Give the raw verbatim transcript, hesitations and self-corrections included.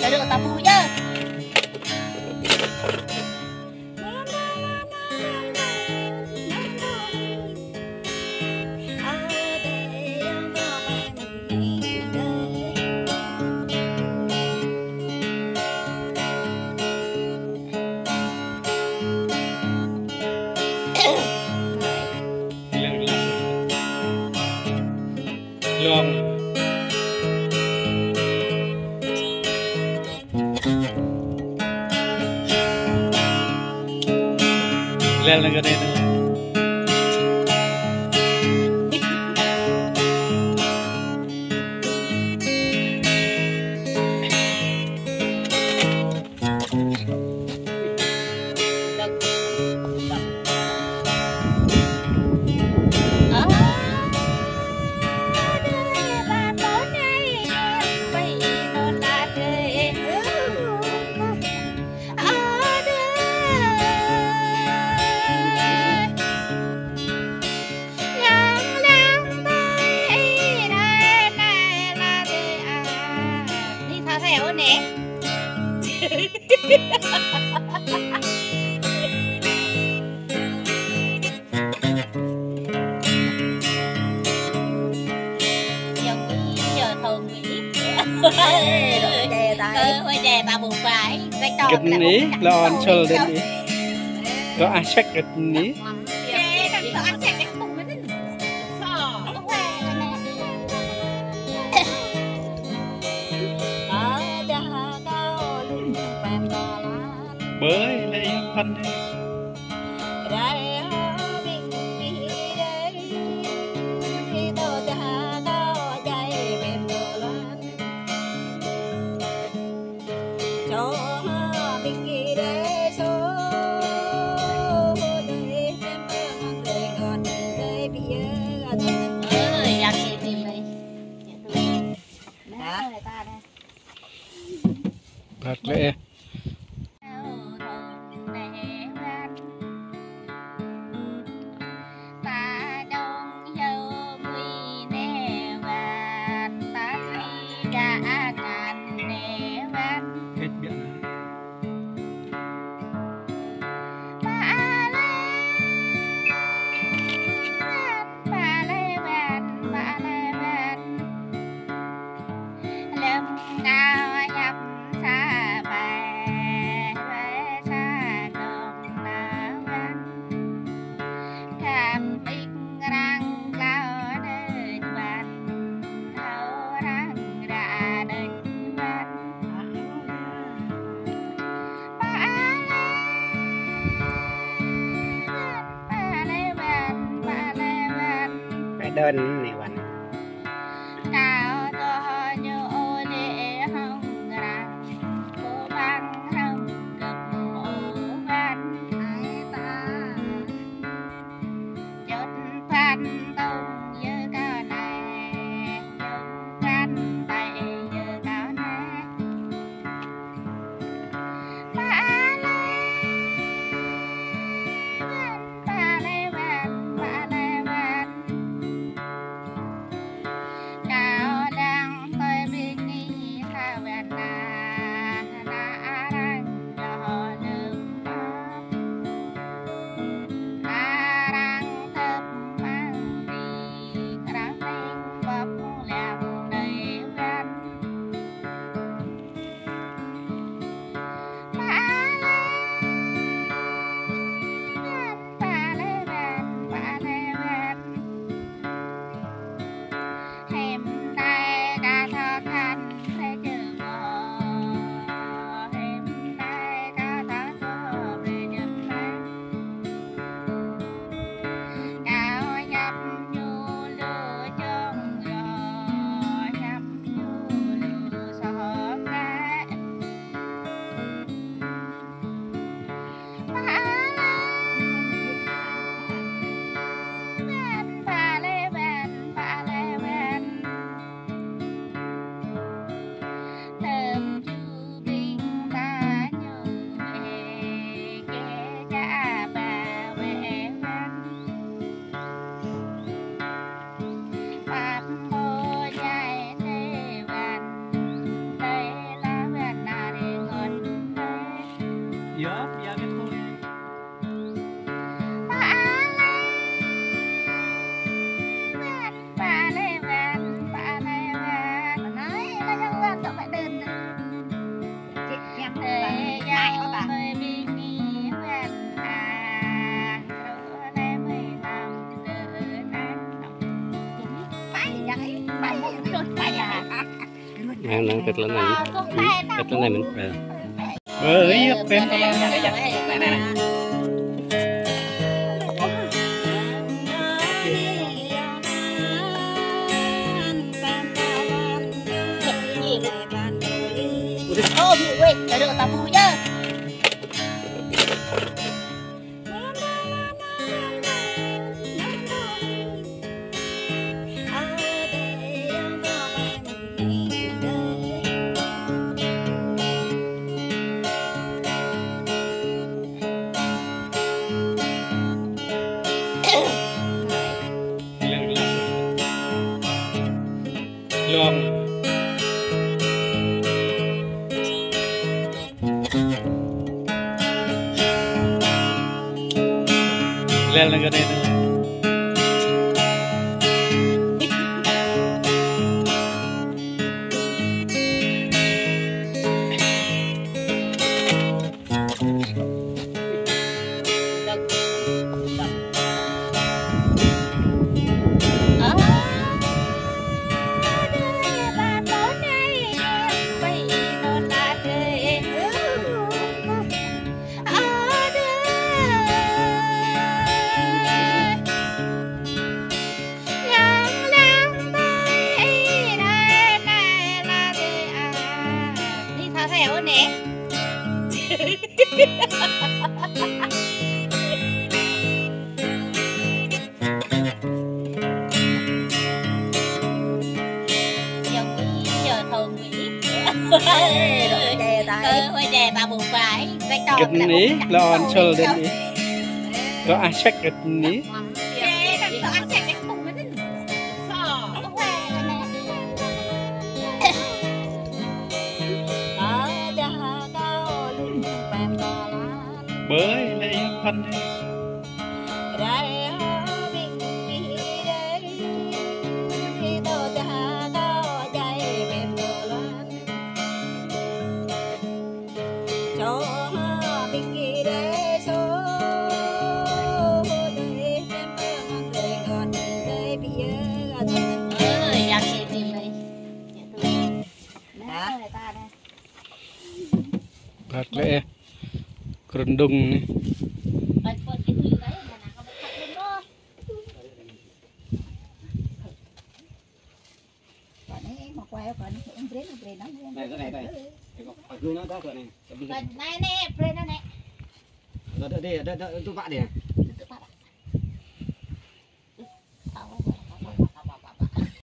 Aduh, tabu ya. Lăng. Lăng lăng kơ anai. Gĭt anai, lŏn sôl dơ̆ng anai. Tŏ ah sek gĭt anai. Ƀơi lĕ yơh phăn anai. Bật lẽ. Hết bien. Pă đơn anai wăn. Nè, nè, kơ tơlơi anai. Kơ tơlơi anai mơ̆n. Ơ, ih, pem tơlơi anai. Nè, nè, nè. Ơ, ƀu wĕh, đa đô ta ƀu yơh. Lŏm. Lel nang kơ anai. Gơ̆t anai, lŏn sôl dơ̆n anai. Kơ asek gơ̆t anai. Ƀơi lĕ yă phăn anai. Băt lĕ, kơrơ̆ng đung anai. Anai, anai, anai, brơi anai. Anai, anai, anai. Đơ̆, đơ̆, đơ̆, đơ̆, tŭ pă anai.